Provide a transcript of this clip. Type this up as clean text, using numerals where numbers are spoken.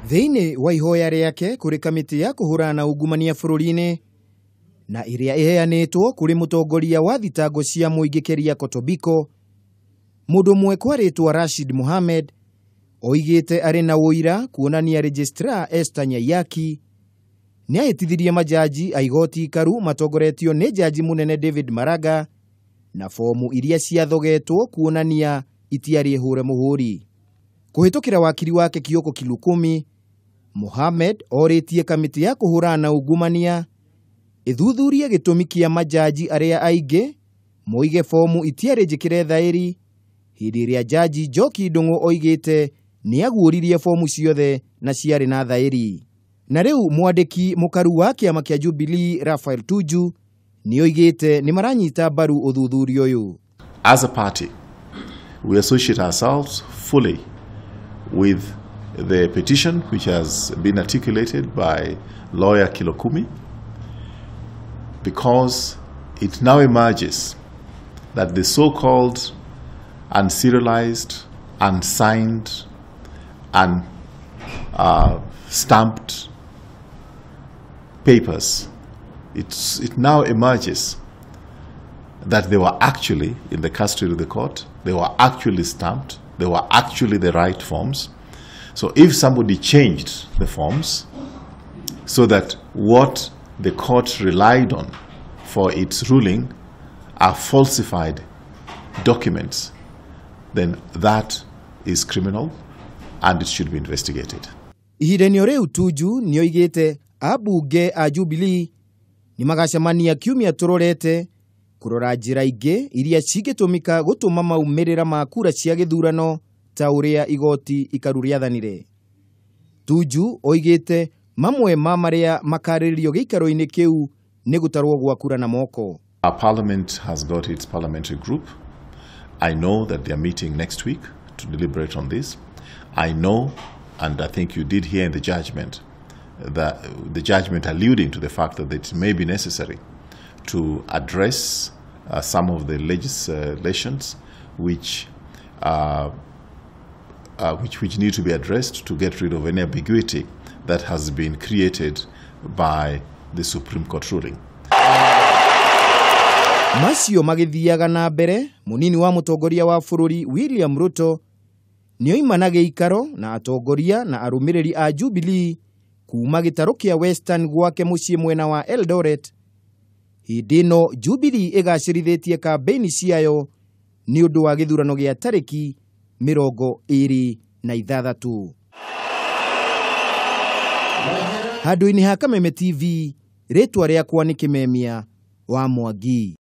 Thĩinĩ wa ihoya rĩake kũrĩ kamĩtĩ ya kũhũrana na ungumania bũrũri-inĩ na ĩrĩa ĩheanĩtwo kũrĩ mũtongoria wa thitango cia mũingĩ Keriako Tobiko, mũndũ ũmwe kwa rĩtwa Rashid Mohamed oigĩte arĩ na ũira kuonania registrar Esther Nyaiyaki nĩahĩtithirie majaji a igoti ikaru matongoretio nĩ jaji mũnene David Maraga na fomu iria ciathogetwo kuonania itiarĩ hũre mũhũri. Kũhĩtũkĩra wakiri wake Kioko Kilukumi, Mohamed orĩtie kamĩtĩ ya kũhũrana na ungumania ĩthuthurie gĩtũmi kĩa majaji arĩa aingĩ moige fomu itiarĩ njĩkĩre thaĩri hĩndĩ ĩrĩa jaji Njoki Ndung'u oigĩte nĩaguũririe fomu ciothe na ciarĩ na thaĩri. Na rĩu mwandĩki mũkaru wa kĩama kĩa Jubilee Raphael Tuju nĩoigĩte nĩmaranyita mbaru ũthuthuria ũyũ. As a party, we associate ourselves fully with the petition which has been articulated by lawyer Kilokumi, because it now emerges that the so-called unserialized, unsigned, and stamped papers, it now emerges that they were actually in the custody of the court, they were actually stamped, they were actually the right forms. So if somebody changed the forms so that what the court relied on for its ruling are falsified documents, then that is criminal and it should be investigated. Ihinda-inĩ o rĩu Tuju nĩoigĩte ambunge a Jubilee nĩmagacemania kiumia tũrorete kũrora njĩra ingĩ iria cingĩtũmĩka gũtũma maumĩrĩra ma kura cia gĩthurano ta ũrĩa igoti ikaru rĩathanire. Tuju oigĩte mamwe ma marĩa makarĩrĩrio gĩikaro-inĩ kĩu nĩ gũtarwo gwa kura na moko. Our parliament has got its parliamentary group. I know that they are meeting next week to deliberate on this. I know, and I think you did hear in the judgment, that the judgment alluding to the fact that it may be necessary to address some of the legislations which need to be addressed to get rid of any ambiguity that has been created by the Supreme Court ruling. Macio magĩthiaga na mbere, mũnini wa mũtongoria wa bũrũri William Ruto nĩoima na gĩikaro na atongoria na arũmĩrĩri a Jubilee kuma gĩtarũ kĩa Western gwake mũciĩ mwena wa Eldoret. Hĩndĩ ĩno Jubilee ĩgacĩrithĩtie kambĩini ciayo nĩ ũndũ wa gĩthurano gĩa tarĩki 26. Handũ-inĩ ha Kameme TV, rĩtwa rĩakwa nĩ Kĩmemia wa Mwangi.